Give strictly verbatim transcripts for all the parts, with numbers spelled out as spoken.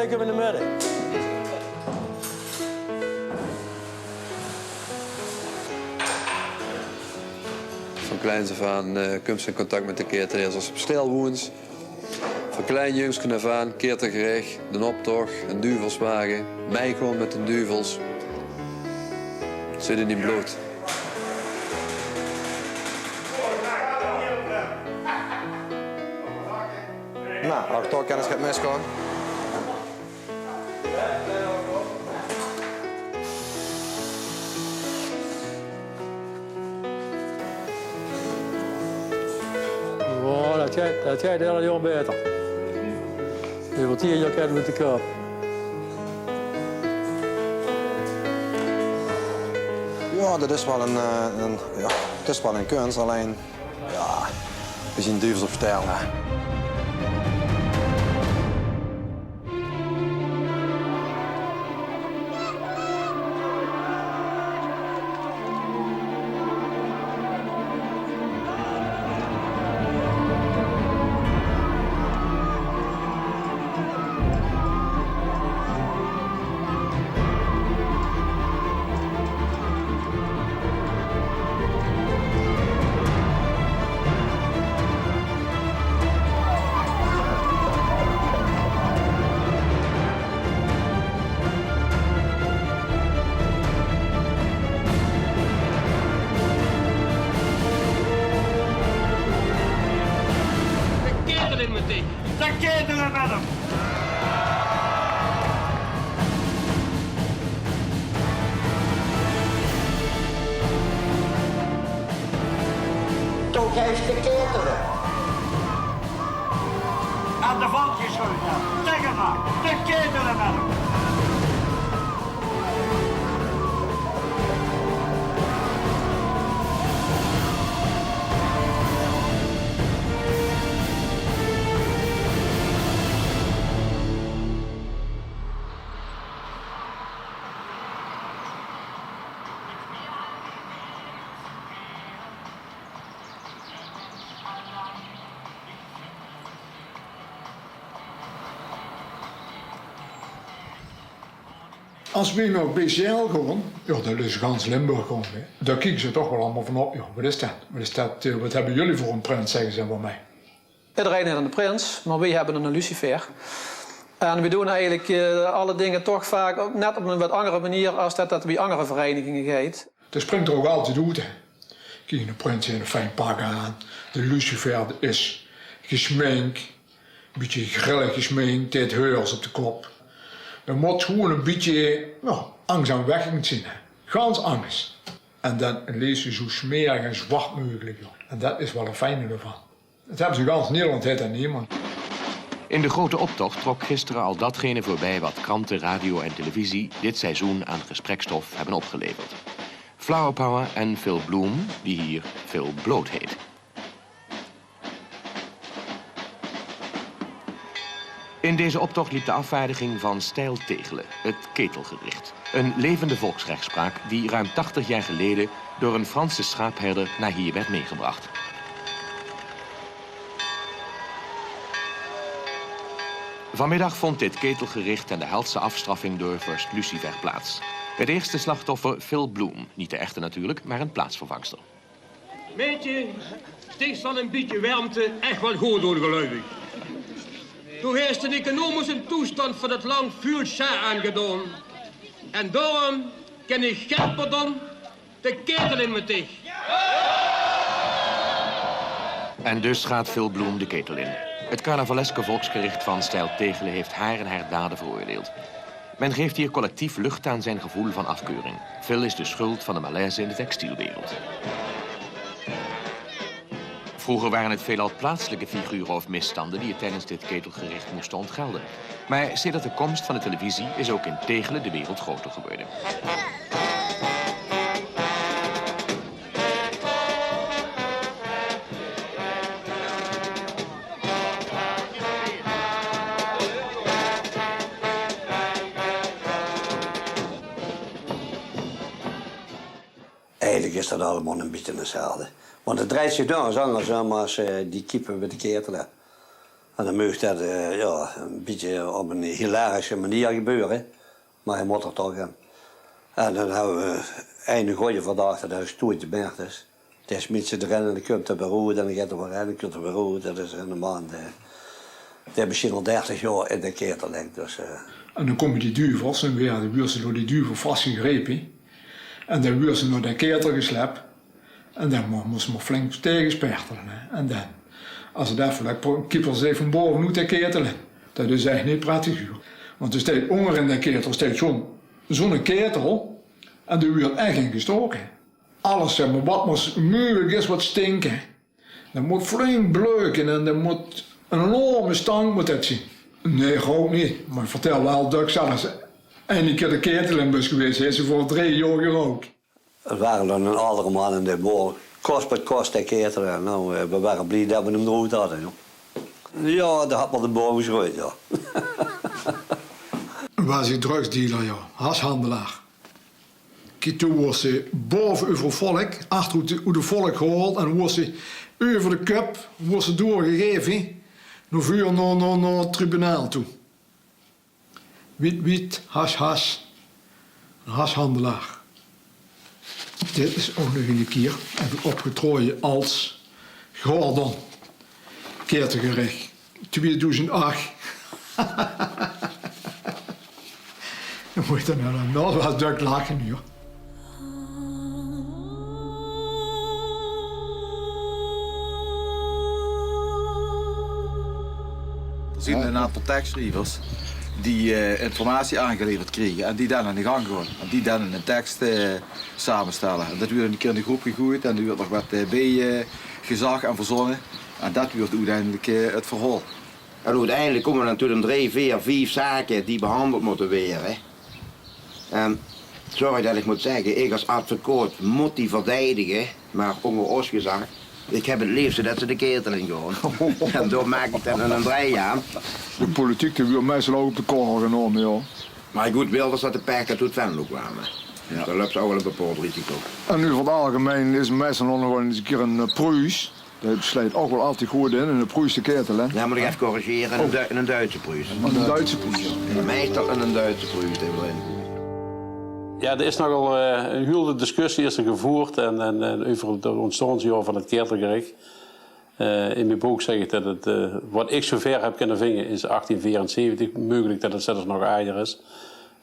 Ik heb in de midde. Van kleins af aan, eh, kumps se in contact mit de keerteleers as se op Stèl woens. Van klein jungske af aan, keertelgerich, d'n optoch, 'n duvelswage, meigoon mit de duvels. Zit in dien blood. Nou, ouch dao kin ins get misgaon. Jao, det geit, det geit eder jaor baeter. Euver tieën jaor kint 't mit de kop. Jao, det is waal ein, eh, ein, jao, 't is waal ein kuns, allein Jao, we zien duvels op Stèl, hè. De ketel in, meteen. De ketel in, madam. Toch geis te ketele. Aan de volk gesjeut, jao. Zèk 't mer. De ketele, madam. As weej nao B C L gaon, jao, dan is gans Limburg gaon, hè. Dao kieke ze toch waal allemaol van op. Jao, wat is det? Wat is det, eh, wat hebbe jullie veur ein prins, zègke ze van mich. Ederein haet eine prins, mer weej hebbe eine lucifer. En weej doon eigelik, eh, alle dinger toch vaak ouch net op ein wat angere manier as det, det bie angere vereiniginge geit. Dae springk d'r ouch altied oet, hè. Kiek, eine prins haet ein fijn pak aan. De lucifer is gesjmink, bietje grillig gesjmink, haet heurs op de kop. Dae mót gewoen ein bietje, jao, angs-aanweggiek zien, hè. Gans angs. En dan leefs se zoe smerig en zwart meugelik, jao. En det is waal 't fijne d'rvan. Det hebbe ze in gans Nederland, haet det niemes. In de grote optocht trok gisteren al datgene voorbij wat kranten, radio en televisie dit seizoen aan gesprekstof hebben opgeleverd. Flower Power en Phil Bloom, die hier Phil Bloot heet. In deze optocht liep de afvaardiging van Stijl Tegelen, het ketelgericht. Een levende volksrechtspraak die ruim tachtig jaar geleden door een Franse schaapherder naar hier werd meegebracht. Vanmiddag vond dit ketelgericht en de helse afstraffing door vorst Lucifer plaats. Het eerste slachtoffer, Phil Bloom. Niet de echte natuurlijk, maar een plaatsvervangster. Meidje, dich zal ein bietje wermte ech waal good doon, geluif ich. Doe haes den economische toestand van 't land väöl sjaad aangedaon. En daorum kin ich, gapperdom, de ketel in mit dich. En dus gaat Phil Bloom de ketel in. Het carnavaleske volksgericht van Stijl Tegelen heeft haar en haar daden veroordeeld. Men geeft hier collectief lucht aan zijn gevoel van afkeuring. Phil is de schuld van de malaise in de textielwereld. Vroeger waren het veelal plaatselijke figuren of misstanden die je tijdens dit ketelgericht moesten ontgelden. Maar sedert de komst van de televisie is ook in Tegelen de wereld groter geworden. Eigelik is det allemaol ein bietje 'tzelfde. Want 't drejt zich nergens angers óm as, eh, die kiepe bie de ketele. En dan moog det, eh, jao, ein bietje op ein hilarische manier gebeure. Mer hae mót d'r toch in. En dan höbbe v'r eine gooje verdachte, det is Toetje Mertens. Dae smiet zich d'rin en dae kump d'r weer oet en dae geit d'r weer in en kump d'r weer oet. Det is eine man, dae, dae is mesjien al dertig jaor in de ketel ligk, dus, eh. En dan kómme die duvels en weer, dan wuuert ze door die duvel vasgegrepe. En dan wuuert ze nao de ketel geslep. En dan mo-, mós se mer flink taegespertele, hè. En dan, es 't effe lök, kiepelt ze dich van bove oet de ketel. Det is ech neet prettig, huur. Want d'r steit ónger in de ketel, steit zo'n, zo'n ketel. En dao wuuert ech in gestaoke. Alles, zeg mer, wat mer meugelik is, wat stink, hè. Det mót flink bleuke en det mót ein enorme stank mót det zeen. Nae, rouk neet. Mer ich vertèl waal det ich zelfs eine kier de ketel in bön gewaes, haet ze veur drie jaor gerouk. 't Waas dan eine aldere man en dae boor kos bie kos de ketel. En noe, eh, v'r wore blie det v'r 'm d'roet hadde, jao. Jao, dae had waal de boom gesjreud, jao. Waas 'ne drugsdealer, jao. Hasjhandelaar. Kiek, toen woors se bove euver 't volk, achter oet de, oet 't volk gehaold en woors se euver de köp, woors se doorgegaeve nao veur, nao, nao, nao 't tribunaal toe. Wiet, wiet, hasj, hasj. Eine hasjhandelaar. Dit is ouch nog eine kier effe opgetraoje es Gordon. Ketelgerech. Tweedoezend ach. Dan mót ich dan nog waal drök lache, huur. D'r zeen ein aantal tekstschrievers die, eh, informatie aangeleverd kriege en die dan aan de gang gaon. En die dan eine teks, eh, samestelle. En det wuuert eine kier in de groep gegoeid en d'r wuuert nog waat, eh, bie, eh, gezag en verzónne. En det wuuert oeteindelik, eh, 't verhaol. En oeteindelik kómme d'r natuurlik drie, veer, vief zake die behandeld mótte waere. En, sorry det ich mót zègke, ich es advocaat mót die verdedige, mer ónger ós gezag, ich höb 't leefste det ze de ketel in gaon. En dao maak ich dan ein dreij aan. De politiek, die wuuert meistal ouch op de korrel genómme, jao. Mer good, Wilders had de pech det oet Venlo kwame. Jao. Dao löp ze ouch waal ein bepaald risico. En euver 't algemein is meistal nog waal ins eine kier eine, eh, Pruus. Det sleit ouch waal altied good in, eine Pruus de ketel, hè? Jao, mót ich effe corrigere. Eine Du-, eine Duitse Pruus. Eine Duitse Pruus, jao. Meistal eine Duitse Pruus, dae veur in. Jao, d'r is nogal, eh, ein hiel discussie is d'r gevoerd en, en, en euver 't óntstaonsjaor van 't ketelgerech. Eh, in mien book zègk ich det 't, eh, wat ich zoeväör höb kónne vinge, is achttien veerenzeventig. Meugelik det 't zelfs nog aajer is.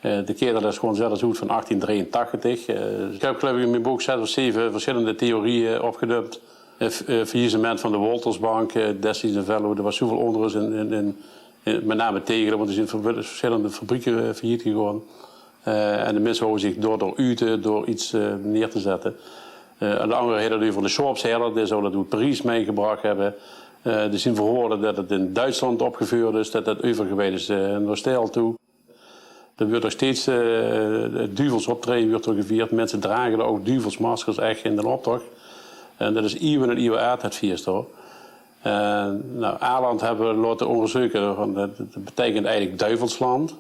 Eh, de ketel is gewoon zelfs oet van achttien drieëntachtig. Eh, ich höb, geluif ich, in mien book zès of zeve versjillende theorieë opgedump. Eh, f-, eh, faillissement van de Woltersbank, eh, destieds in Venlo, d'r waas zoeväöl ónrus in, in, in, in, mit name Tegele, want d'r zeen ver-, versjillende fabrieke, eh, failliet gegange. Eh, en de minse wouwe zich daodoor ute, door get, eh, neer te zètte. Eh, en de angere haet 't euver de Sjaopsherder, dae zou det oet Paries mitgebrach höbbe. Eh, d'r zeen verhaole det 't in Duitsland opgeveurd is, det det euvergeweid is, eh, nao Steil toe. D'r wuuert nog steeds, eh, 't duvelsoptraeje wuuert d'r gevierd. Minse drage ouch duvelsmaskers ech in d'n optoch. En det is ieuwe en ieuwe aad, 't fieës, huur. En, noe, Aland höbbe v'r laote óngerzeuke, van, det, det beteikent eigelik duivelsland.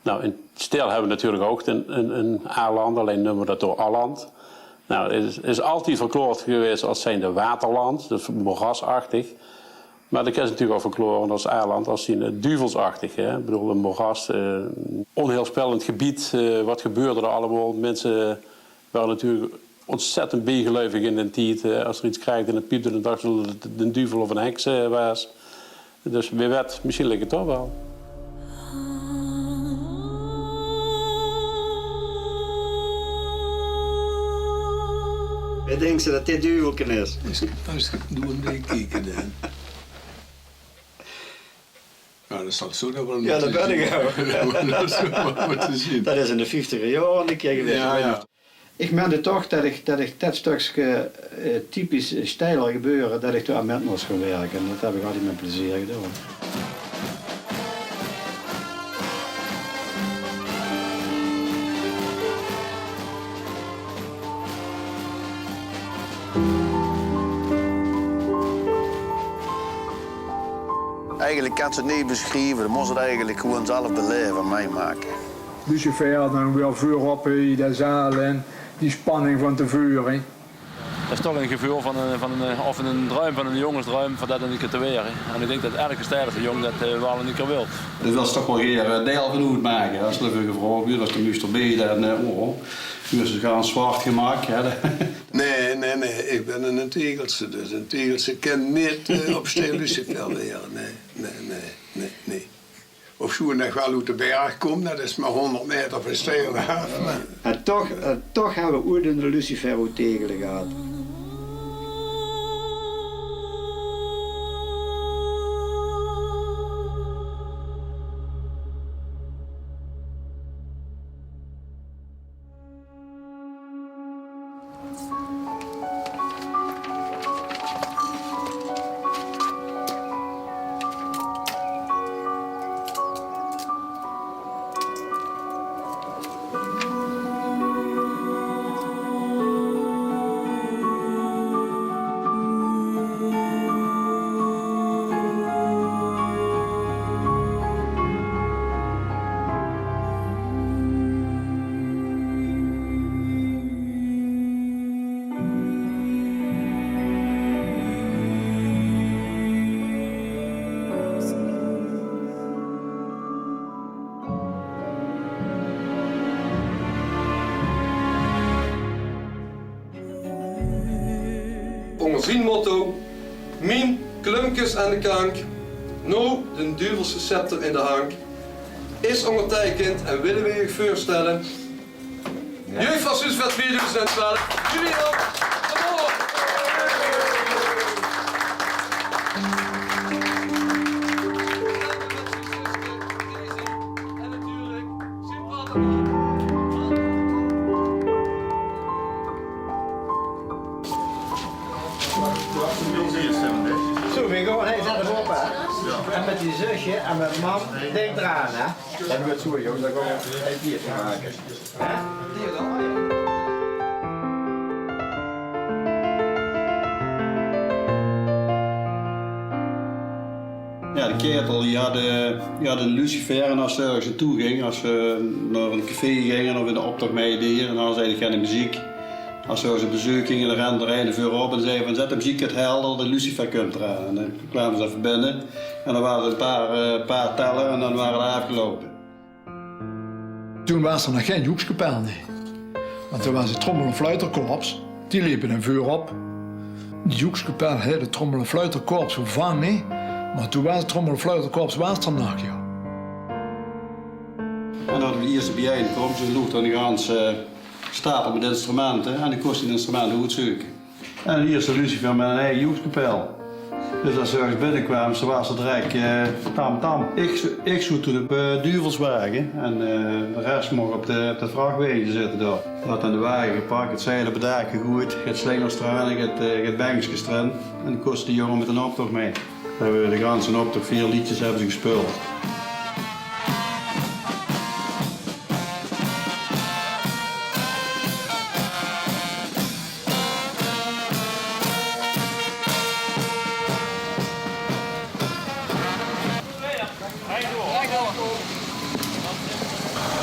Noe, in Steil höbbe v'r natuurlik ouch ein, ein, ein Aland, allein neume v'r det dao Aland. Noe, 't is, is altied verklaord gewaes es zijnde waterland, dus moerasachtig. Mer det kins se natuurlik ouch verklaore es Aland, es zien, eh, duvelsachtig, hè. Ich bedoel, ein moeras, eh, ónheilspellend gebied, eh, wat gebeurde d'r allemaol? Minse wore natuurlik óntzèttend beegeluivig in d'n tied, eh, es d'r get kraakde en piepde, dan dachte ze det 't eine duvel of ein heks, eh, waas. Dus wae weit, mesjien ligk 't dao waal. Wae dinks se det dit duvelke is? Ins, ins doon kieke dan. Jao, det zal zoe nog waal... Jao, det bön ich ouch. Det zal zoe nog waal mótte zeen. Det is in de vieftiger jaore ein kier gewaes. Jao, jao. Ich meinde toch det ich, det ich det stökske, eh, typisch Steiler gebeure, det ich dao aan mit mós gaon wirke. En det höb ich altied mit plezeer gedaon. Eigelik kins se 't neet besjrieve, dan mós se 't eigelik gewoon zelf belaeve en mitmake. Lucifer dan weer veurop, hè, de zaal in, die spanning van te veure. Dat is toch ein geveul van ein, van ein, eh, of ein druim, van eine jóngesdruim, van dat ein kier te waere. En ich dink dat eder Stedelse jóng dat, eh, waal ein kier wilt. Dat wils se toch waal gaer, eh, deil van oetmake. Es se d'rveur gevraog wuuers, es se mós d'rbie, dan, eh, oh, wuuers se gaar zwart gemaak, hè. Nae, nae, nae. Ich bön ein Tegelse, dus ein Tegelse kin neet, eh, op Stein Lucifer waere. Nae, nae, nae, nae, nae. Ofsjoen ich waal oet de berg kóm, dat is mer hóngerd maeter van Stein aaf, mer... En toch, eh, toch höbbe v'r oeats eine lucifer oet Tegele gehad. Ónger zien motto: Mien klumkes aan de kank, noe d'n duvelse scepter in de hank, is óngerteikend en wille v'r uch veurstelle Jeugd van Soesveld tweeduizend twelf, Julian de Moor. En natuurlik zien brother. Zo, v'r gaon, hè, zèt 'm op, hè. En mit die zusje en mit mam, dink d'raan, hè. Dat weurt zoe, jóng, dan gaon v'r ein bierke make. Hè? Jao, de Ketel, die hadde, die hadde ein lucifer en es ze örges nao toe ging, es ze nao ein café ginge of in de optoch mitdeje, en dan hadde ze eigelik gein meziek. Es ze örges op bezeuk ginge, dan rende d'r eine veurop en zag van: "Zèt de meziek get helder, de lucifer kump d'raan." En dan kwame ze effe binne en dan wore d'r ein paar, eh, paar teller en dan wore ze aafgeloupe. Toen waas d'r nog gein joekskapel, nae. Want toen waas 't trommel- en fluiterkorps, die lepe dan veurop. De joekskapel haet 't trommel- en fluiterkorps vervange, mer toen waas 't trommel- en fluiterkorps waas d'r nog, jao. En dan hadde v'r de ierste biejein, toen loog d'r eine ganse stapel mit instrumente en dan kós se die instrumente oetzeuke. En hie is de lucifer mit ein eige joekskapel. Dus es ze örges binnekwaam, ze waas d'r direk, eh, tam tam. Ich, ich zoot toen op, eh, Duvelswage en, eh, de res moch op de, op de vrachwage zitte dao. Had dan de wage gepak, 't zeil op 't daak gegoejd, get slingers d'raan, get, eh, get benkskes d'rin. En dan kós de jóng mit d'n optoch mit. Höbbe v'r de ganse optoch, veer leedjes höbbe ze gespeuld.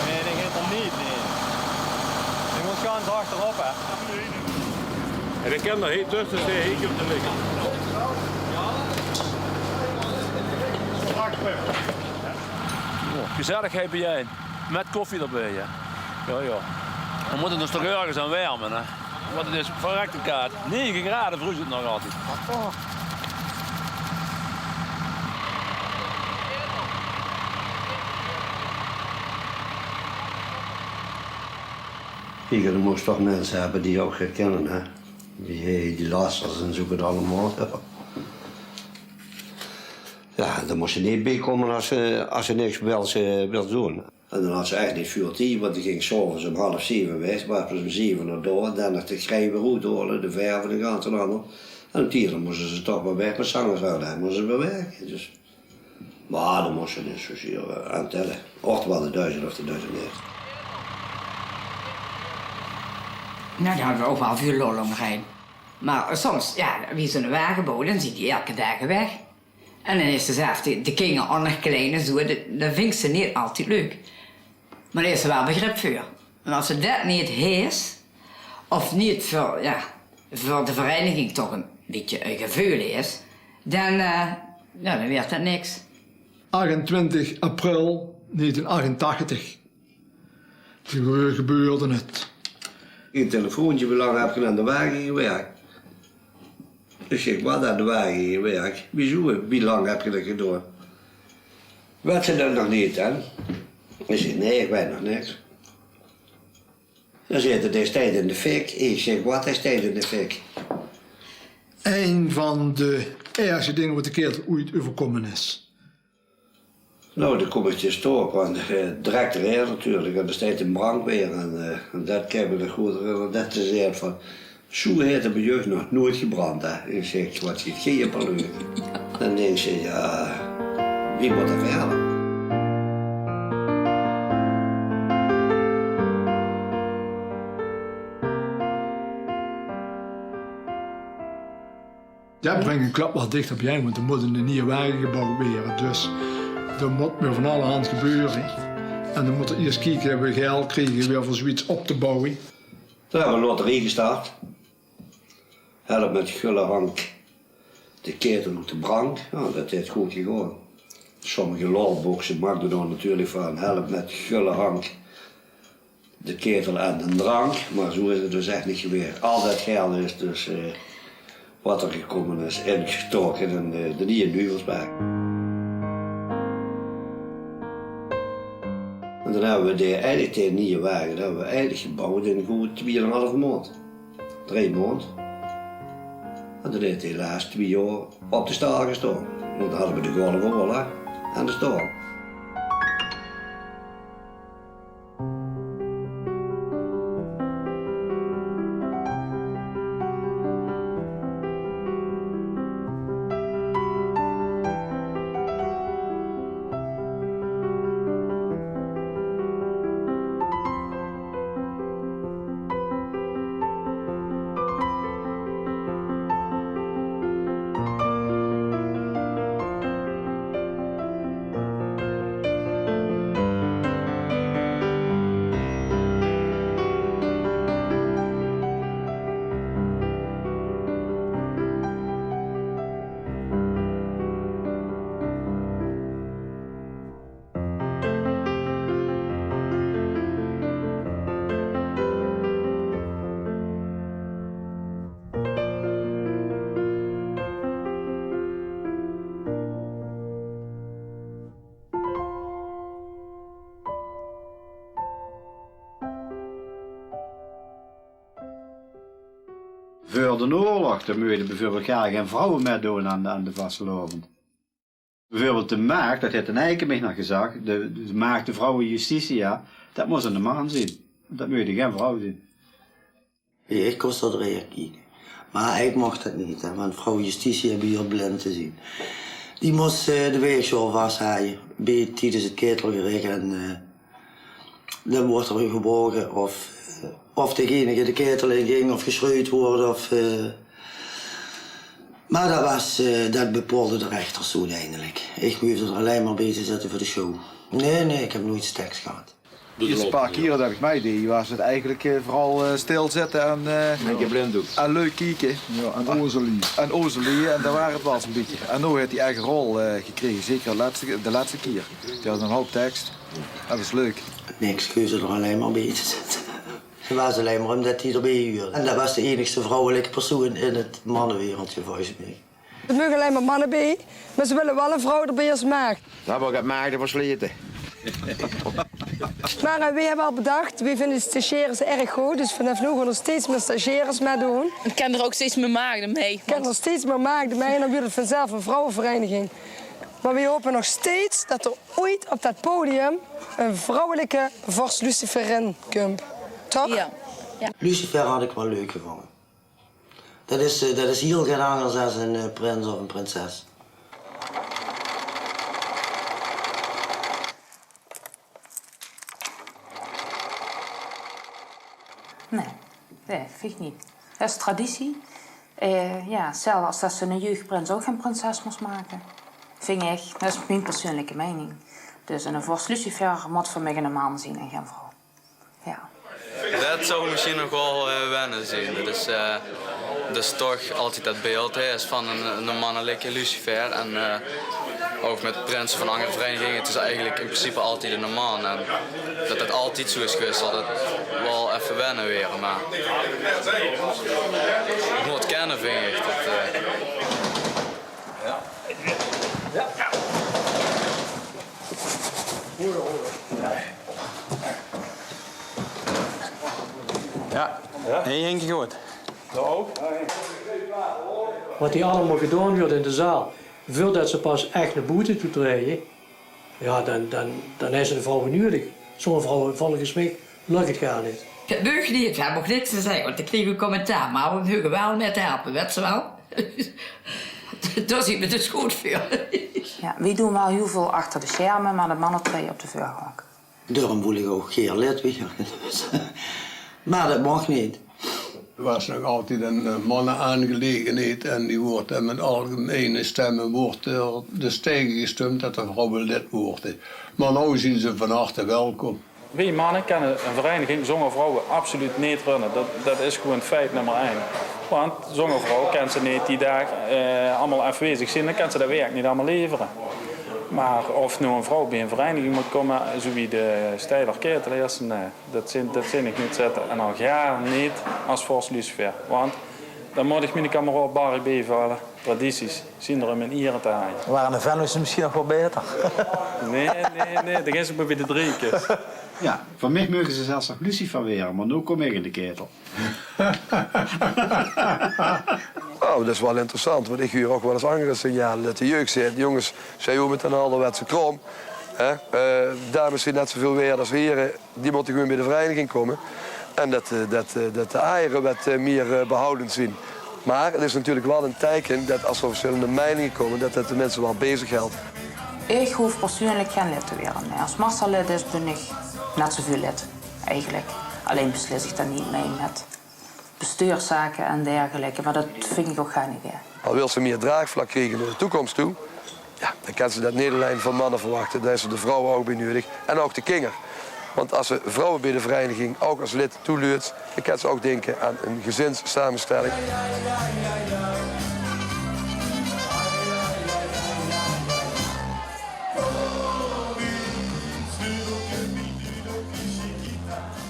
Nae, die geit d'r neet in. Die mót gans achterop, hè. En ich kin d'r hie tösse zeen, hie kump 'r ligke. Gezelligheid biejein. Mit koffie d'rbie, hè. Jao, jao. V'r mótte ós toch örges aan werme, hè. Want 't is verrekte kaad. Nege grade, vries 't nog altied. Kiek, dan mós se toch minse höbbe die ouch get kinne, hè. Die, die lasters en zoe get allemaol, jao. Jao, dao mós se neet bie kómme es se, es se niks wils, eh, wils doon. En dan hads se ech neet väöl tied, want dan gings se 's aoves óm half zeve weg, waas pas óm zeve oer dao, dan nog de kruim oethaole, de verf en de ganse handel. En óm tien oer móste ze toch weer weg, want 's anges waas 't, móste ze weer weg. Dus, mer dan mós se neet zoe zier, eh, aan tèlle. Of 't waas de duizend of de duizend neet. Nou, dao hadde v'r ouch waal väöl lol óngerein. Mer soms, jao, wie zoe'n wageboew, dan zeen die elke daag weg. En dan is ze zelf, de, de kinger ouch nog klein en zoe, dat, dat vingt ze neet altied leuk. Mer dao is ze waal begrip veur. En es ze dat neet hees, of neet veur, jao, veur de vereiniging toch e bietje e geveul is, dan, eh, jao, dan weurt det niks. Achtentwintig april negentien achtentachtig. Toen gebeurde het. Ein telefoontje: "Wie lang höb geer aan de wage gewirk?" Ich zèk: "Waat, aan de wage gewirk? Wieso, wie lang höb geer det gedaon?" "Wèt geer det nog neet dan?" Ich zèk: "Nae, ich weit nog niks." Dan zaet 'r: "Dae steit in de fik." Ich zèk: "Waat, dae steit in de fik?" Ein van de ergste dinger waat de kaerel oeit euverkómme is. Nou, dan kóm ich dus toch, want, eh, direk d'rhaer natuurlik. En d'r steit ein brandweer en, eh, en det kin ich mich nog good herinnere, det 'r zaet van: "Zoe haet 't bie uch nog noeit gebrand, hè?" Ich zèk: "Waat zit geer hie op te leuke?" Dan dinks se: "Jao, wie mót 't wiejer?" Det bringk de klap waal dichter biejein, want d'r mót eine nieje wage geboewd waere. Dus d'r mót weer van allerhand gebeure. En dan mót 'r iers kieke, höbbe we geld kriege weer veur zoeiets op te boewe. Toen höbbe we ein loterie gestart. Help mit gulle hank de kaerel oet de brand. Jao, det is good gegange. Sommige lotboxe maakde dan natuurlik van: "Help mit gulle hank de kaerel aan den drank." Mer zoe is 't dus ech neet gewaes. Al det geld is dus, eh, waat d'r gekómme is, ingetrokke in, eh, de nieje Nuuvelsberg. En dan höbbe we dae, eigelik dae nieje wage, dae höbbe we eigelik geboewd in good twieënhalve maond. Drie maond. En dae haet helaas twieë jaor op de stal gestaon. Want dan hadde we de Golf al, hè, aan de stal. Veur d'n oorlog, dan mochte bieveurbeeld gaar gein vrouwe mei doon aan, aan de vastelaovend. Bieveurbeeld de maagd, det haet d'n Eike mich nog gezag, de, de maagd, de vrouwe Justitia, det mós eine man zeen. Det mochte gein vrouw zeen. Jao, ich kós d'r doorhaer kieke. Mer ich moch det neet, hè, want vrouw Justitia bie ós blind te zeen. Die mós, eh, de weegsjaol vashaje bie, tiedes 't kaerelgerich en, eh, dan woort d'r gewaoge of, eh, of degene de kaerel in ging of gesjreud woort of, eh, mer det waas, eh, det bepaolde de rechters oeteindelik. Ich hoofde d'r allein mer bie te zitte veur de show. Nae, nae, ich höb noeits seks gehad. Die paar kiere det ich mitdeej, waas 't eigelik, eh, veural, eh, stilzitte en, eh, en leuk kieke. Jao, en ozelië. En ozelië, en det waas 't waal zoe'n bietje. En noe haet 'r ech ein rol, eh, gekrege, zeker de lètste, de lètste kier. Die haw 'nen houp teks. Det waas leuk. Niks, ich hoofde d'r allein mer bie te zitte. Ze waas allein mer ómdet die d'rbie huurde. En det waas de einigste vrouwelike persoon in 't mannewereldje, volges mich. D'r moge allein mer manne bie, mer ze wille waal ein vrouw d'rbie es maagd. Dao höb ich 't maagdeverslete. Mer, eh, weej höbbe al bedach, weej vinde de stagiaires erg good, dus vanaaf noe gaon d'r steeds mier stagiaires mitdoon. En kómme d'r ouch steeds mier maagde mei. Kómme d'r steeds mier maagde mei en dan wuuert 't vanzelf ein vrouwevereiniging. Mer weej hope nog steeds det d'r oeit op det podium ein vrouwelike vors Luciferin kump. Toch? Jao. Jao. Lucifer had ich waal leuk gevónje. Det is, eh, det is hiel get angers es ein, eh, prins of ein prinses. Nae, nae, vinj ich neet. Det is traditie. Eh, jao, 'tzelfde es det se eine jeugdprins ouch gein prinses mós make. Vinj ich. Det is mien persoonlike meining. Dus eine vors Lucifer mót veur mich eine man zeen en gein vrouw. Jao. Het zou misschien nog wel, eh, wennen zijn. Dat is, eh, dus toch altijd dat beeld, hè, is van een, een mannelijke Lucifer. En, eh, ook met prinsen van andere verenigingen, het is eigenlijk in principe altijd een man. En dat het altijd zo is geweest, zal het wel even wennen weer. Maar het moet kennen, vind ik. Dat, eh, Ja, hie hink ik good. Wat hie allemaol gedaon wuurt in de zaal, veurdet ze pas ech nao boete toe traeje, ja, dan, dan, dan is ze de vrouwe nudig. Zónger vrouwe, volges mich, lök het gaar neet. Het meug neet, we hebbe ouch niks te zegge, want dan kriege we commentaar. Maar we meuge wel mit helpe, wèts se wel. Dao zien we dus good veur. Ja, weej doon wel hiel väöl achter de scherme, maar de manne traeje op de veurgronk. Daorum woel ik ouch gaer lid waere. Maar det moch neet. Het waas nog altied ein, eh, manne-aangelegenheid en die woort, eh, mit algemeine stemme woort d'r dus taenge gestump det de vrouwe lid woorte. Maar now zien ze van harte welkom. Weej manne kenne ein vereiniging zónger vrouwe absoluut neet runne. Det, det is gewoen feit nummer ein. Want zónger vrouw kens se neet die daag, eh, allemaol aafwezig zien, dan kens se det werk neet allemaol levere. Maar of now ein vrouw beej ein vereiniging mót kómme, zoewie de Steiler Ketelaers, nae, det zeen, det zeen ik neet zitte. En al gaar neet as vors Lucifer. Want dan mót ik miene kameraod Barry beevalle. Tradities zien d'r óm in iere te haje. Ware de Venlose misschien nog wel baeter? Nae, nae, nae, dan gaon ze maar beej de Driekes. Ja, van mich meuge ze zelfs nog Lucifer waere, maar now kóm ik in de ketel. Oh, det is wel interessant, want ik huur ouch wel ens anger signale det de jeug zaet: jonges, zij hoe mit ein alderwetse kraom. Hè? Eh, dames zien net zoeväöl waerd as hiere. Die mótte gewoen beej de vereiniging kómme. En det, eh, det, eh, det de aere waat, eh, mier, eh, behoudend zien. Maar het is natuurlijk wel ein teike det as d'r versjillende meininge kómme, det det de minse wel bezig helt. Ik hoof persuuenlik gaer lid te waere. Nae, as Marcel lid is, bin ik net zoeväöl lid, eigelik. Allein beslis ik dan neet mei mit bestuurszaken en dergelijke, maar det ving ik ouch gaar neet erg. Al wils se mier draagvlak kriege nao de toekoms toe, ja, dan kens se det neet allein van manne verwachte. Dao is se de vrouwe ouch beej nudig en ouch de kinger. Want as se vrouwe beej de vereiniging ouch as lid toeluuts, dan kens se ouch dinke aan ein gezinssamenstelling.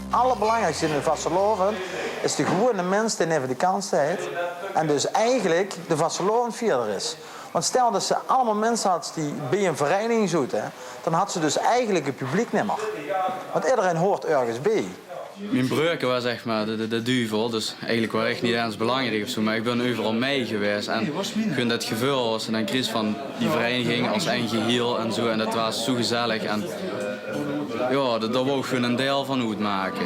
Allerbelangriekste in de vastelaovend is de gewone mins dae neve de kant steit en dus eigelik de vastelaovendvierder is. Want stel det se allemaol minse hads die beej ein vereiniging zote, hè, dan hads se dus eigelik het publiek nimmer. Want ederein hoort örges beej. Mien breuke waas, zeg maar, de, de, de duvel, dus eigelik waas ik neet ens belangriek of zoe, maar ik bin euveral mei gewaes en gewoon det geveul as se dan kriegs van die vereiniging as ein gehiel en zoe, en det waas zoe gezellig en ja, det, dao wou ik gewoon ein deil van oetmake.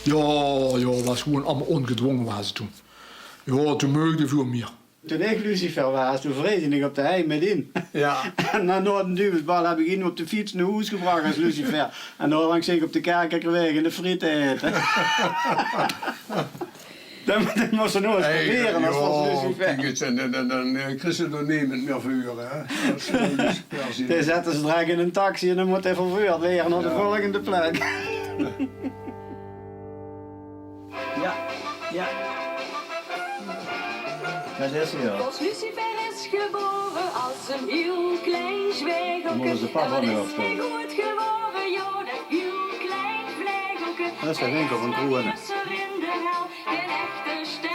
Ja, ja, waas gewoen allemaol ongedwonge waas het toen. Ja, toen meugde väöl mier. Toen ik Lucifer waas, toen vreesde ik op de hei mit in. Ja. En dan nao de duuvelsbal heb ik in op de fiets nao hoes gebrach as Lucifer. En dan langs ik op de Kerkerweg in de friet te aete. Det, det mós se nog ens probere as, ja, as Lucifer. Kiek ens, en dan, dan, dan, eh, kriegs se d'r nemes mier veur, hè. Dan zette ze drek in ein taxi en dan mót hae verveurd waere nao de volgende plek. Ja, ja. Ja, zes, ja. Lucifer is geboren als een heel klein zwijgelke. Morgen is de papa weer op. Is hij goed geworden, ja, dat heel klein vlegelke. Dat is de winkel van Kroenen.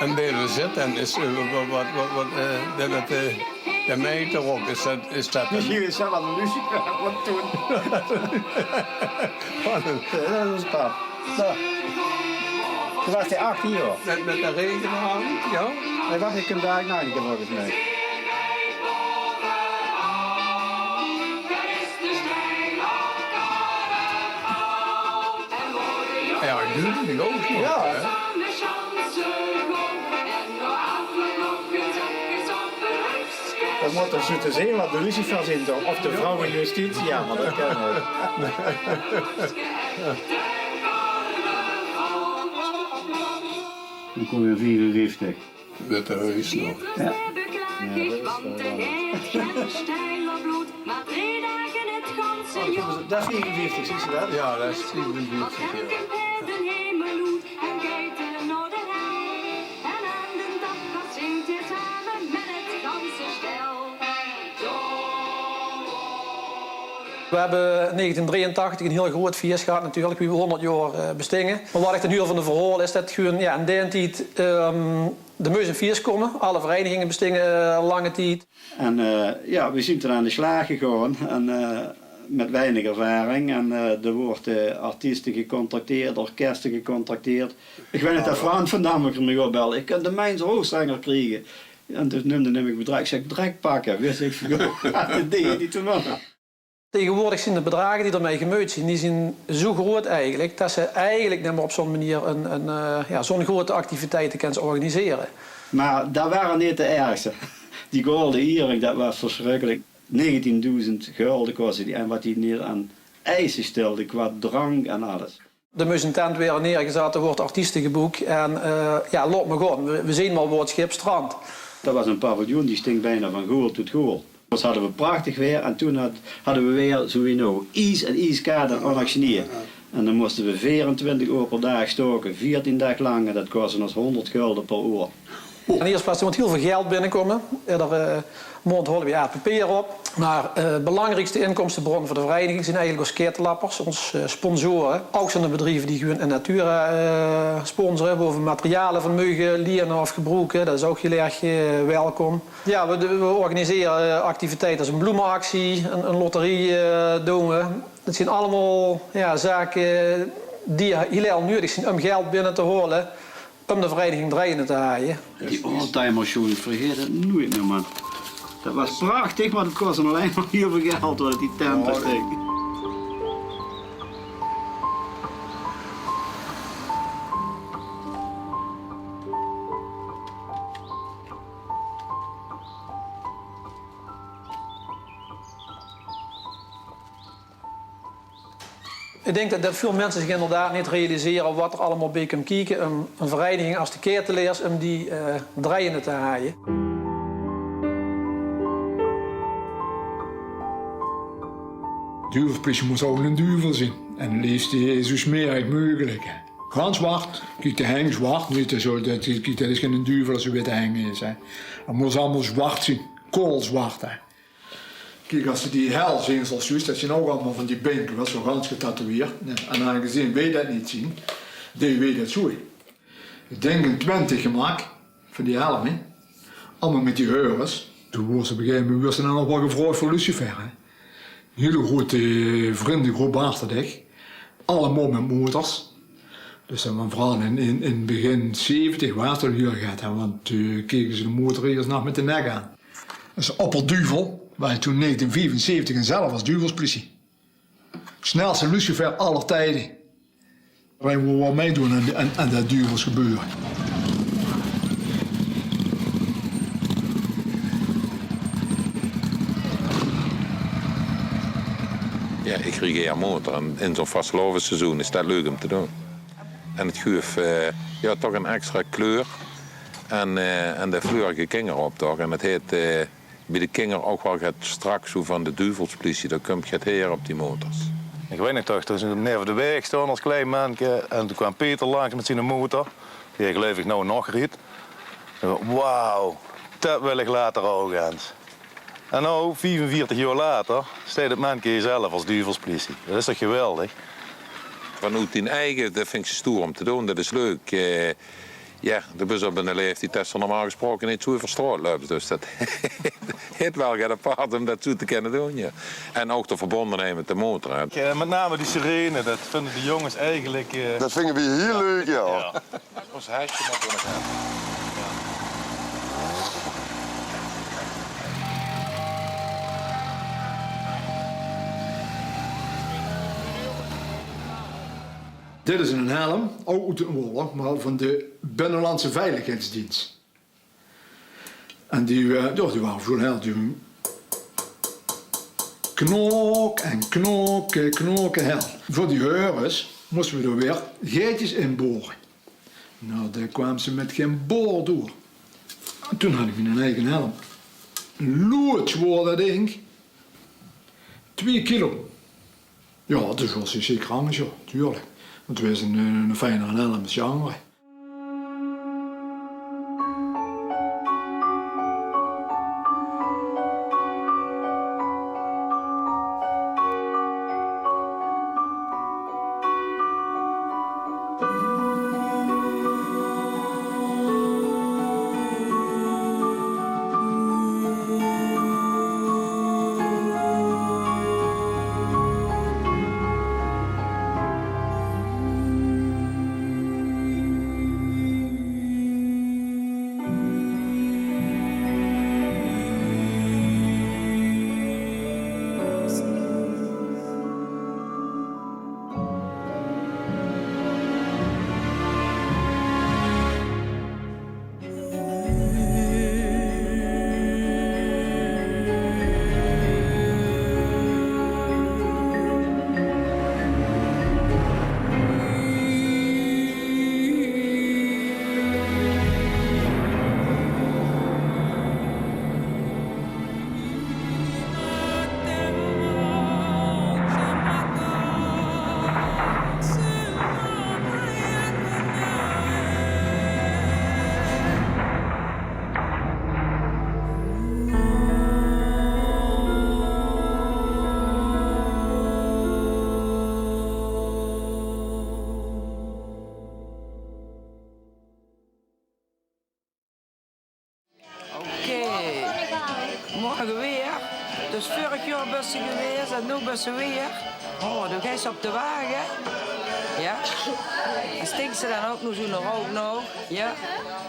En deze zit en is, eh, wat, wat, wat, wat, eh, de, de, de, de meter op, is dat, is dat een... Misschien is dat wel een Lucifer van toen. Wat een... Ja, dat is pap. Zo. Toen was hij achttien jaar. Met, met de regenhanger, ja? Hij wacht, ik kom daar ook nog een keer volgens mij. Ja, ik doe het nu ook nog, ja, hè? Dat moet toch zo te zien wat de Lucifer zien, toch? Of de vrouw in justitie, ja, maar dat kan ook. Dan kom je vierenvijftig. Witte huis nog. Ja. Ja, dat is wel raar. Dat is vierenvijftig, zie je dat? Ja, dat is vierenvijftig, ja. We hebbe in negentien drieëntachtig een heel groot feest gehad natuurlijk, wie we honderd jaar, eh, bestinge. Maar wat echt een huur van de verhaal is, dat gewoon, ja, in den tijd, ehm, de meus in feest komme, alle verenigingen bestinge, eh, lange tijd. En, eh, ja, we zien toen aan de slaag gegaan en, eh, met weinig ervaring. En, eh, er worden, eh, artiesten gecontracteerd, orkesten gecontracteerd. Ik weet niet dat Frans van Dam me nog opbelde. Ik kan de mensen hoogstrenger krijgen. En toen neemde ik het bedrijf. Ik zeg, drek pakken, wist ik veel. De dingen die toen nog. Tegenwoordig zien de bedragen die ermee gemeut zien, die zien zo groot eigenlijk, dat ze eigenlijk niet meer op zo'n manier een, een, eh, ja, zo'n grote activiteiten kunnen organiseren. Maar dat waren niet de ergste. Die Golden Earring, dat was verschrikkelijk. Negentienduizend gulden kostte die. En wat die neer aan eisen stelde qua drank en alles. Er moest een tent worden neergezet, er worden artiesten geboekt en, eh, ja, laat maar gaan. We, we zien wel waar het schip strandt. Dat was een paviljoen, die sting bijna van goal tot goal. Dat hadden we prachtig weer en toen had, hadden we weer, zo wie nou, ies en ieskaad en onactioneer. En dan moesten we veerentwintig oor per dag stoken, veertien dagen lang, en dat kostte ons honderd gulden per oor. In de eerste plaats, er moet heel veel geld binnenkomen. Ieder, eh, maand halen we ja, papier op. Maar, eh, de belangrijkste inkomstenbron voor de vereniging zijn eigenlijk onze ketenlappers, onze, eh, sponsoren. Ook zijn de bedrijven die gewoon in natura, eh, sponsoren, waar we materialen van mogen lenen of gebruiken. Dat is ook heel erg, eh, welkom. Ja, we, we organiseren activiteiten als een bloemenactie, een, een lotterie, eh, doen we. Dat zijn allemaal, ja, zaken die heel erg nuttig zijn om geld binnen te halen om de vereniging draaiende te houden. Die oldtimers, jongen, ik vergeet het nooit meer, man. Dat was prachtig, maar het kostte alleen maar heel veel geld, wat die tenten steken. Ik denk dat, dat veel mensen zich inderdaad niet realiseren wat er allemaal bij komt kijken om een vereniging als de Ketelaars, om die, eh, draaiende te houden. Duvelsplesie moest ook een duvel zien. En het liefst die zo smerig mogelijk, hè. Gans zwart. Kijk, de heng zwart, niet zo, dat, kijk, dat is geen duvel als een witte heng is, hè. Het moest allemaal zwart zien. Koolzwart, hè. Kiek, as se die hel zeen, zoals juus, det zien ouch allemaol van die binke, waat zo gans getatoeëerd. Jao, en aangezeen weej det neet zien, deje weej det zoe. Ik dink ein twintig gemaak van die helme. Allemaol mit die heures. Toen woors op ein gegaeve moment woors dan nog waal gevraogd veur Lucifer, hè. Ein hiel groete, eh, vrundegroep achter dich. Allemaol mit motors. Dus dan, veural in, in, in 't begin zeventig waas det hiel get, hè, want, eh, keke ze de motor iers nog mit de nek aan. Dus Opperduvel, waas toen negentien viefenzeventig en zelf as duvelsplisie. Snelste Lucifer aller tijde. Weej wouwe waal meidoon aan, aan, aan det duvelsgebeure. Jao, ik regeer motor en in zoe'n vastelaovesseizoen is det leuk om te doon. En 't guuef, eh, jao, toch 'n extra kleur aan, eh, aan de fleurige kingeroptoch. En 't haet, eh, bie de kinger ouch waal get straks, zoe van de duvelsplisie, dao kump get haer op die motors. Ik weit nog det ik toen neve de waeg stóng as klein menke en toen kwaam Peter langs mit ziene motor, die hae geluif ik now nog ried. En wauw, Det wil ich later ouch ins. En noe, viefenveertig jaor later, steit 't menke hie zelf es duvelsplesie. Det is toch geweldig? Vanoet dien eige, det vinjs se stoer óm te doon, det is leuk. Eh, jao, doe bis op eine laeftied det se normaal gesproke neet zoe euver straot löps. Dus det haet waal get apart óm det zoe te kinne doon, jao. En ouch de verbondenheid mit de motor, hè. Eh, mit name die sirene, det vinje de jónges eigelik, eh, det vinje v'r hieël leuk, jao. Jao. Ós hesje mót d'r nog aan. Dit is eine helm, ouch oet 't oorlog, mer van de Binnelandse Veiligheidsdienst. En die, eh, jao, die ware veur hel, die knok en knok, eh, knok en hel. Veur die heures móste v'r d'r weer geitjes in bore. Noe, dao kwaam ze mit gein boor door. Toen had ich miene eige helm. Loerdzwaor det dink. Twieë kilo. Jao, dus waas 'r zeker angers, jao, tuurlik. Want 't waas ein, ein fijnere helm es die angere. Oké. Morge weer. Dus veurig jaor bös se gewaes en noe bös se weer. Oh, doe geis op de wage. Jao. En stinks se dan ouch nog zoe'n rouk nog? Jao.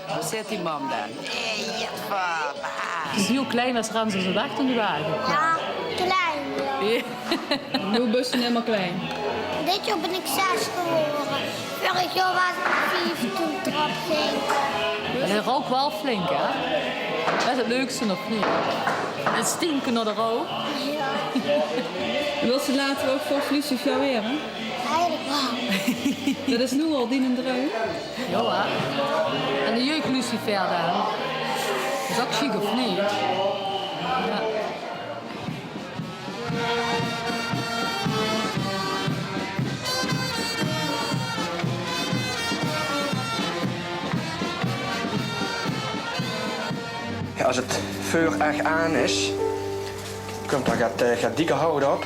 Waat zaet die mam dan? Hey, juffer, bah. 't Is hiel klein es Renze zo lègk in de wage. Jao, klein, jao. Noe bös se neet mie klein. Dit jaor bön ich zès gewore. Veurig jaor waas ich vief toen ich d'rop ging. En dae rouk waal flink, hè? Det is 't leukste, of neet? 't Stinke nao de rouk. Jao. Wils se later ouch veur Lucifer waere? Eigelik waal. Det is noe al dien druim. Jao, hè? En de jeugdlucifer dan? Is ouch sjiek, of neet? Jao. Jao, es 't veur ech aan is, kump d'r get, eh, get dikker hout op.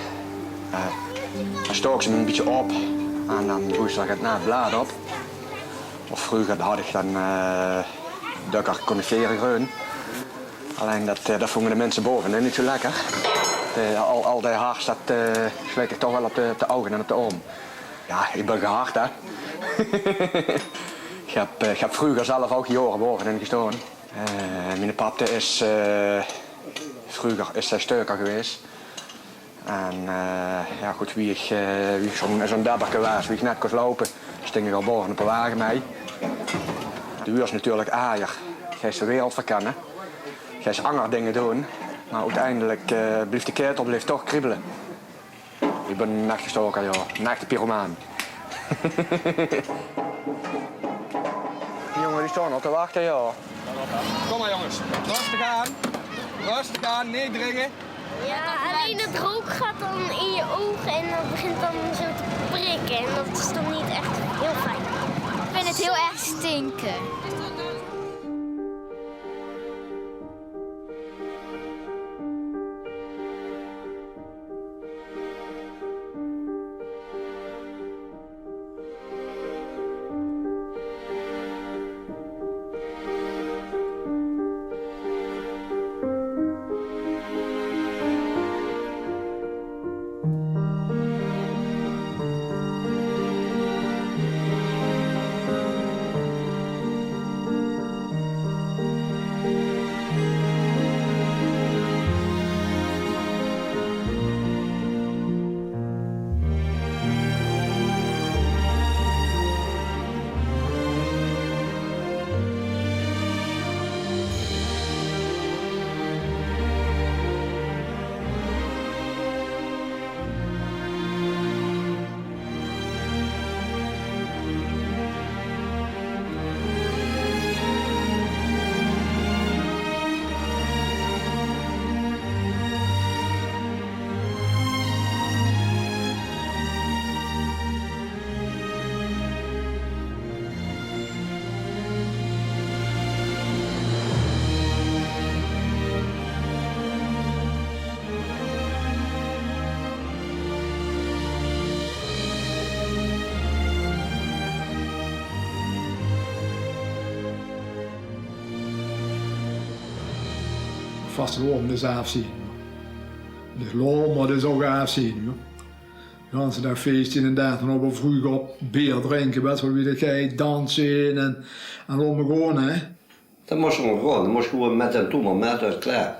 Eh, dan staok ze 'm e bietje op en dan goeis se d'r get naat blaad op. Of vreuger had ich dan, eh, dökker conifere greun. Allein det, eh, det vónge de minse bove neet zo lekker. De, al, al dae hars, det, eh, sjleet dich toch waal op de, op de ouge en op de oum. Jao, ich bön gehard, hè. Ich höb, eh, ich höb vreuger zelf ouch jaore bove-in gestaon. Eh, miene pap, dae is, eh, vreuger is dae steuker gewaes. En, eh, jao, good, wie ich, eh, wie ich zoe'n, zoe'n debberke waas, wie ich net kós loupe, sting ich al bove op de wage mei. Doe wuurs natuurlik ajer. Geis de wereld verkenne. Geis anger dinger doon. Mer oeteindelik, eh, blief de kaetel, blief toch kriebele. Ich bön 'nen echte staoker, jao. 'Nen echte pyromaan. Die jónge, die staon al te wachte, jao. Kóm mer, jónges. Rustig aan. Rustig aan, neet dringe. Jao, allein 't rouk geit dan in je oge en det begint dan zo te prikke. En det is dan neet ech hiel fijn. Ich vinj 't hiel erg stinke. Vastelaovend is aafzeen, huur. 't Is laot, mer 't is ouch aafzeen, huur. De ganse daag feeste en dan op, en dan vreuger op, beer drinke, wèts se waal wie det geit, danse en, en laot mer gaon, hè. Det mós mer gaon, det mós gewoen mit en toe mer mit, det is klaor.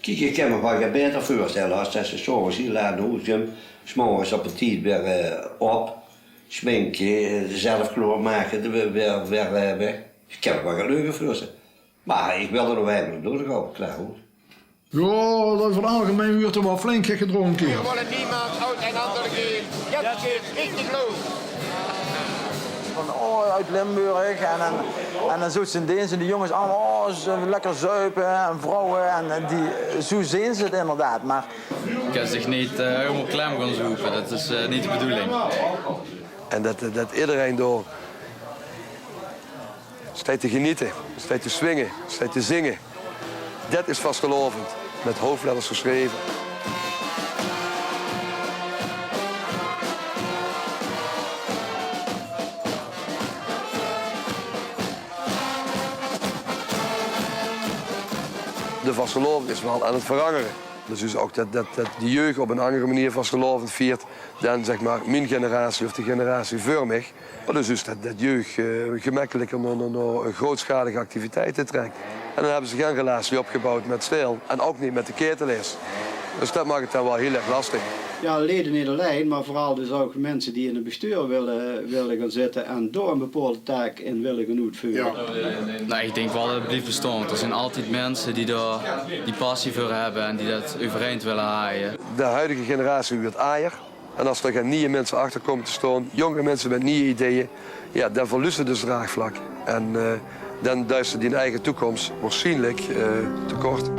Kiek, ich kin mich waal get baeter veurstelle es det se 's aoves hiel laat nao hoes kumps, 's morges op tied weer, eh, op, sjminke, eh, zelf klaormake, weer, weer, weer, eh, weg. Ich kin mich waal get leuker veurstelle. Mer ich wil d'r nog eigelik door gaon, klaor, hoor. Jao, det euver 't algemein wuuert d'r waal flink gedrónke, jao. Veer wille niemes oetenander gaeve. Det geit richtig los. Van, oh, oet Limburg. En dan, en dan zoe zeen die, zeen die jónges allemaol, oh, ze lekker zuipe en vrouwe. En, en die, zoe zeen ze 't inderdaad. Mer... Kins dich neet, eh, hielemaol klem gaon zoepe. Det is, eh, neet de bedoeling. En det, det ederein dao steit te geniete, steit te swinge, steit te zinge. Det is vastelaovend, mit hoofdletters gesjreve. De vastelaovend is waal aan 't verangere. Dus, dus ouch det, det, det de jeug op ein anger meneer vastelaovend viert dan, zeg mer, mien generatie of de generatie veur mich. Mer dus, dus det, det jeug, eh, gemekkeliker nao, nao, nao grootsjalige activiteite trèk. En dan höbbe ze gein relatie opgebouwd mit Steyl en ouch neet mit de Ketelaers. Dus det maak 't dan waal hiel erg lastig. Jao, lede neet allein, mer veural dus ouch minse die in 't bestuur wille, wille gaon zitte en dao ein bepaolde taak in wille gaon oetveure. Jao. Nae, ich dink waal det 't blief bestaon, want d'r zeen altied minse die dao die passie veur höbbe en die det euvereind wille haje. De huidige generatie wuuert ajer. En es d'r gein nieje minse achter kómme te staon, jónge minse mit nieje ideeë, jao, dan verluus se dus draagvlak. En, eh, dan duis se dien eige toekoms waarsjienlik, eh, te kort.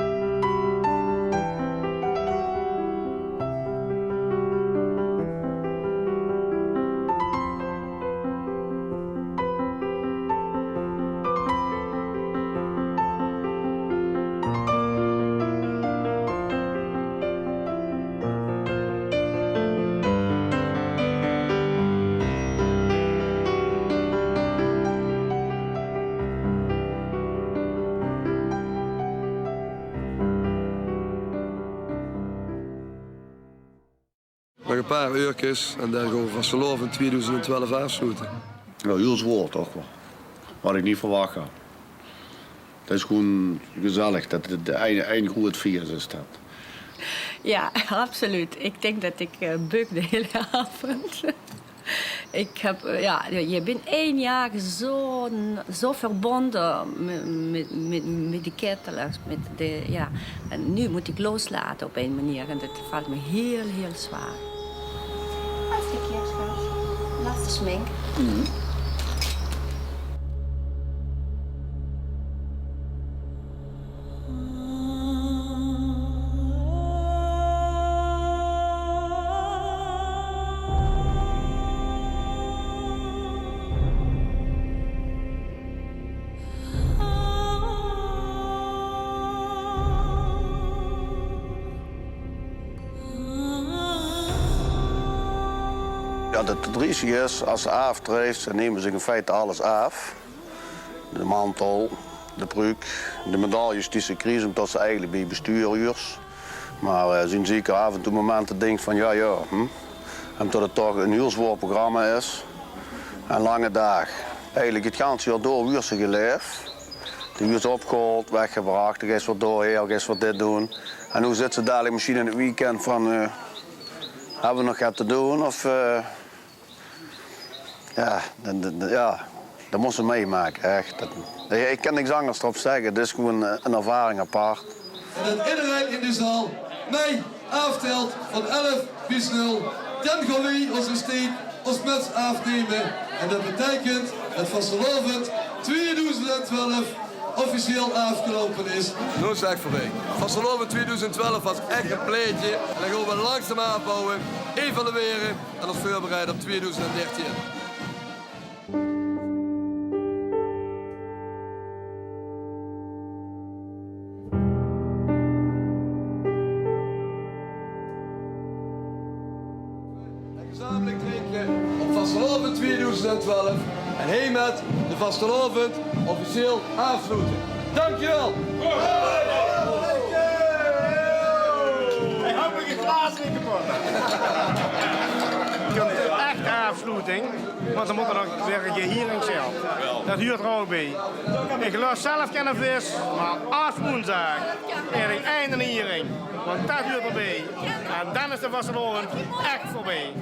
Nog ein paar eurkes en dan gaon v'r vastelaovend twieëdoezend twelf aafsloete. Jao, hiel zwaor toch waal. Had ich neet verwach, hè. Det is gewoen gezellig. Det, det, ein, ein groeat fieës is det. Jao, absoluut. Ich dink det ich, eh, buk de hiele aovend. Ich höb, eh, jao, doe bis ein jaor zo, zo verbónje mit, mit, mit, mit de Ketelaers, mit de, jao. En noe mót ich loslaote op ein meneer en det vilt mich hiel, hiel zwaor. Hartstikke leuk, schat. Laatste smink. Jao, det, det driestig is, es se aaftraes, dan numme ze in feite alles aaf. De mantel, de pruuk, de medaljes die se kriegs, ómdet se eigelik bie 't bestuur huurs. Mer, eh, d'r zeen zeker aaf en toe momente det se dinks van, jao, jao, hm. Ómdet 't toch ein hiel zwaor programma is. En lange daag. Eigelik 't ganse jaor door wuuers se gelaef. De wuuers opgehaold, weggebrach, dan geis se weer dao haer, geis se weer dit doon. En noe zits se dalik mesjien in 't weekend van, eh, höbbe v'r nog get te doon? Of, eh, Jao, dan, dan, dan, jao, det mós se meimake, ech. Det, ich, ich kin niks angers d'rop zègke. 't Is gewoen, eh, ein ervaring apart. En det ederein in de zaal mei aaftèlt van elf bis nul. Dan gaon veer ós steek, ós mets aafnumme. En det beteikent det vastelaovend twieëdoezend twelf officieel aafgeloupe is. Noe is 't ech veurbie. Vastelaovend twieëdoezend twelf waas ech ein plaetje. En dan gaon veer langzaam aafbouwe, evaluere en ós veurbereide op twieëdoezend dertien. En gezamelik drinke op vastelaovend twieëdoezend twelf en hiemet de vastelaovend officieel aafsloete. Dankjewel! Ech aafsloeting, want dan mót d'r nog weer ein hiering sjel. Det huurt d'r ouch bie. Ich lus zelf geine vis, mer aaf woensdaag eet ich ein hiering, want det huurt d'rbie. En dan is de vastelaovend ech veurbie.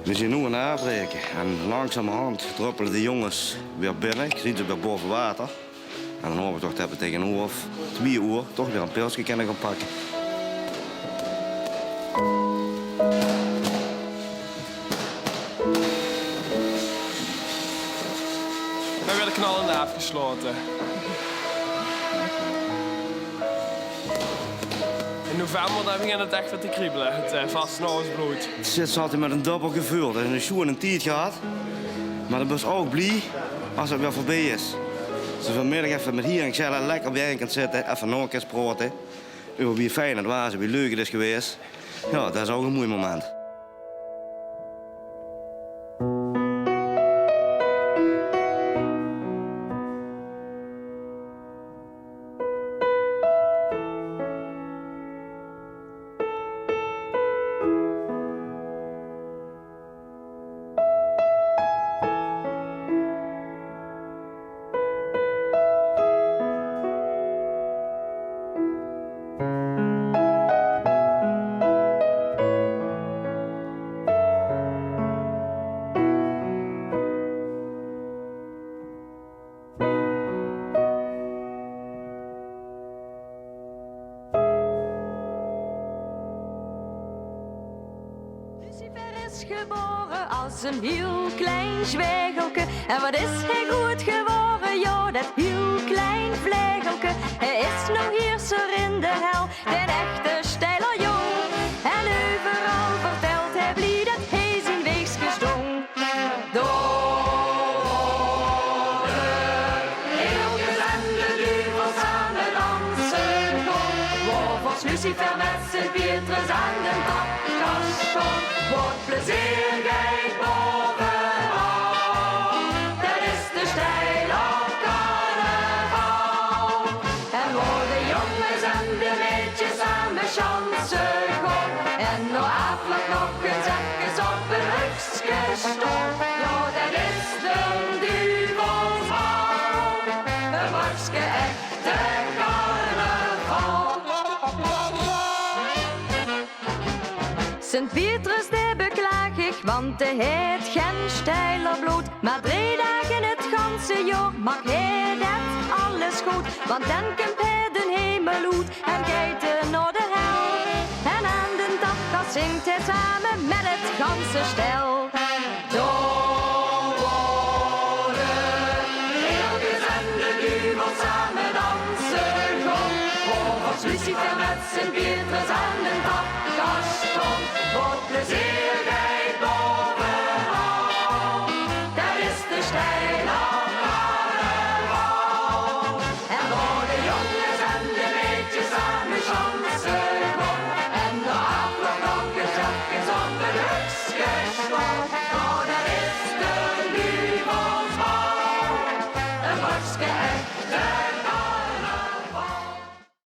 Veer zeen noe aan 't aafbraeke en langzamerhand druppele de jónges weer binne, kriepe ze weer bove water. En dan haop ich toch det veer taenge ein oer of twieë oer toch weer ein pilske kinne gaon pakke. Veer waere knallend aafgesjlaote. In november, dan begint 't ech weer te kriebele, 't, eh, vastelaovesblood. 't Zit, zit mit ein dubbel geveul. Det is eine sjoeane tied gehad, mer dan bös se ouch blie es 't weer veurbie is. Es se vanmiddig effe mit hiering sjelle lekker bie-ein kins zitte, effe nao kins praote euver wie fijn 't waas en wie leuk 't is gewaes. Jao, det is ouch ein mooi moment. Lucifer is gebaore es ein hiel klein zjwaegelke. En waat is hae good gewaore? Jao, det hiel klein vlegelke. Hae is noe heerser in de hel, den echte steiler jóng. En euveral vertèlt hae blie det hae zien weegske sjtóng. Dao woorte de enjele en de duvel same danse kómme. Wao vors Lucifer mit Sint Pietrus aan de takke sjtóng. Waat plezeer geit baove-aaf. Det is de steiler carnaval. En wao de jónges en de maedjes same sjanse gaon. En nao aafloop nog ins efkes op ein rögske sjtaon. Jao, det is de duvelsbal. Ein rögske echte carnaval. Sint Pietrus, dae beklaag ich, want dae haet gein steilerblood. Mer drie daag in 't ganse jaor maak hae det alles good, want dan kump hae den hemel oet en geit 'r nao de hel. En aan den takke zingt hae same mit 't ganse stel. Dao woorte de enjele en de duvel same danse kómme. Wao vors Lucifer mit Sint Pietrus